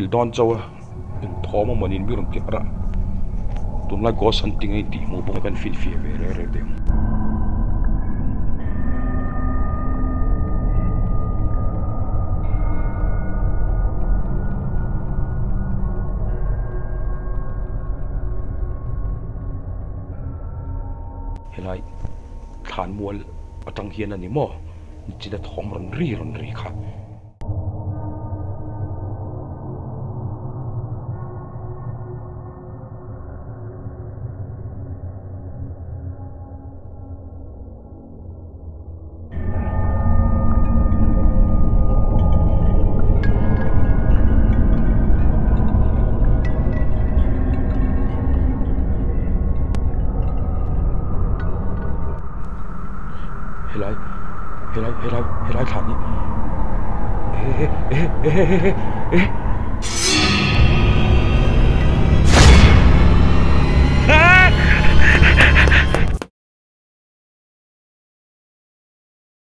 Muhil dawn chauh a eng thawm a mawni mi rawn ti harh a tunlai ghost hunting a intih hmuh bawk a kan finfiah ve reng reng teh ang. Helai thlanmual atang hian a ni maw nichina thawm rawn ri rawn ri kha. Helai helai helai helai thlan hi e e e e e e